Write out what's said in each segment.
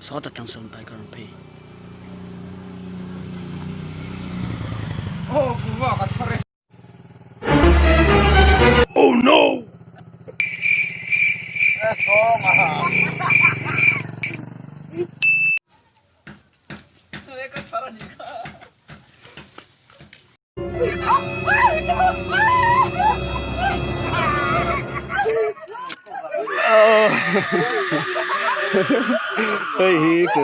Sawtah tang sawn bike a rawn phei. Hei hi chu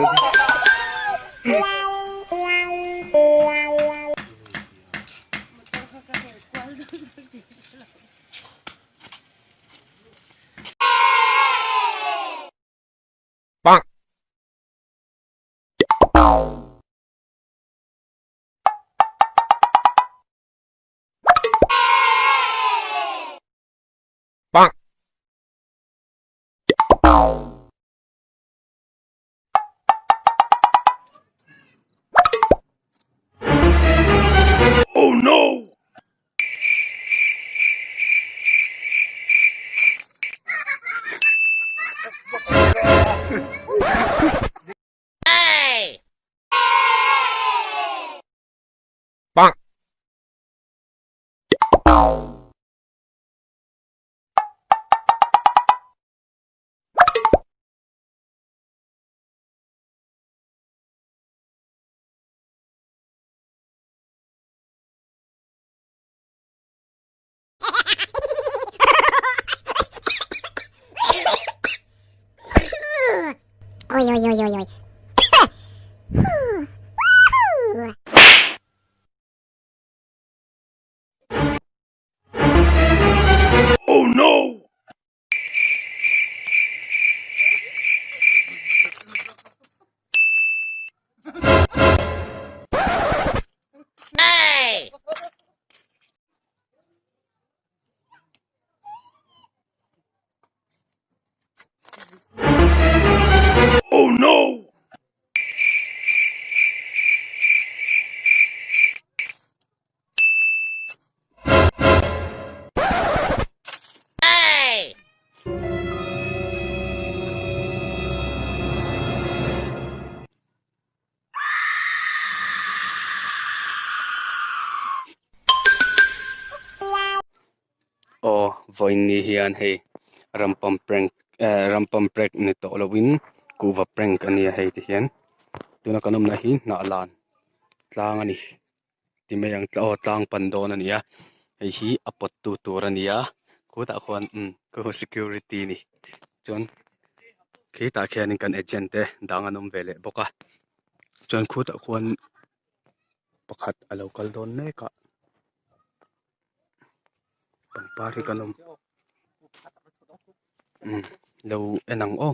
Oi oi oi oi oi. Aw vawiin ni hian hei rampam prank eh rampam prank ni tawh lovin kuhva prank a nia hei ti hian tuna kan awmna hi hnah lan tlang a ni ti mai ang aw tlang pan dawn a ni a hei hi a pawt tu tur a ni a khutah khuan umm khu security a ni chuan khitah khianin kan agent te dang an awm ve leh bawk a chuan khutah khuan pakhat a lo kal dawn mek a pangpar hi kan awm umm lo en ang aw.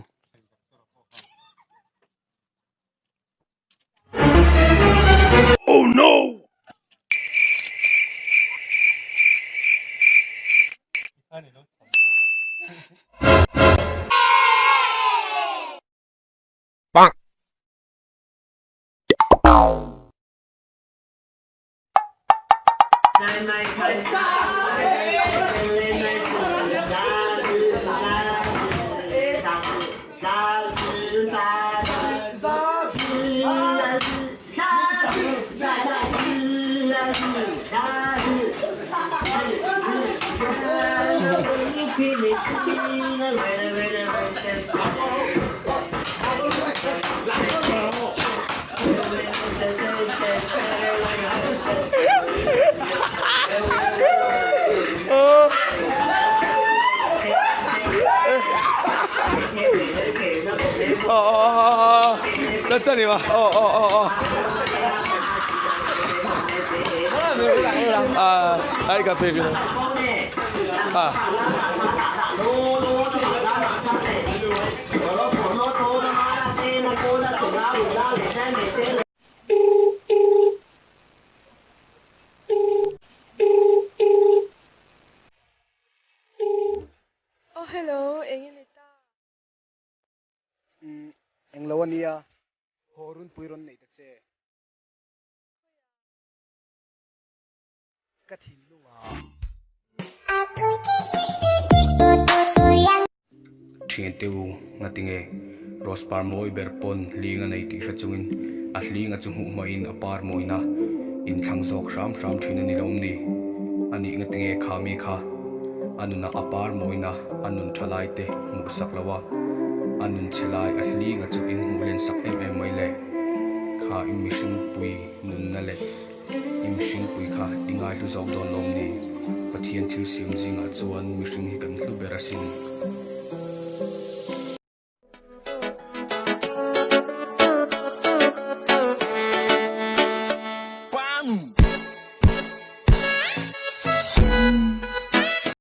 哦哦哦哦，在这里吗？哦哦哦哦。啊，还有一个别个。啊。 Aw hello, eng i ni ta? Umm, englo a nia, haw runpui rawn neih ta che. Ka thinlung a. Thiante u ngatinge. Rose par mawi ber pawn hling a nei tih hre chungin a hlinga chu hmuh hmain a par mawina inthlang zawk hram hram thin a ni lawm ni? A nih nga tinge kha mi kha a nunah a par mawina a nun tha lai te hmuh sak lo a, a nun chhe lai a hlinga chu in hmuh len sak em em mai le? Kha i mihringpui nunna leh i mihringpui kha i ngaihlu zawk dawn lawm ni? Pathian thil siam zingah chuan mihring hi kan hlu ber asin. Panu!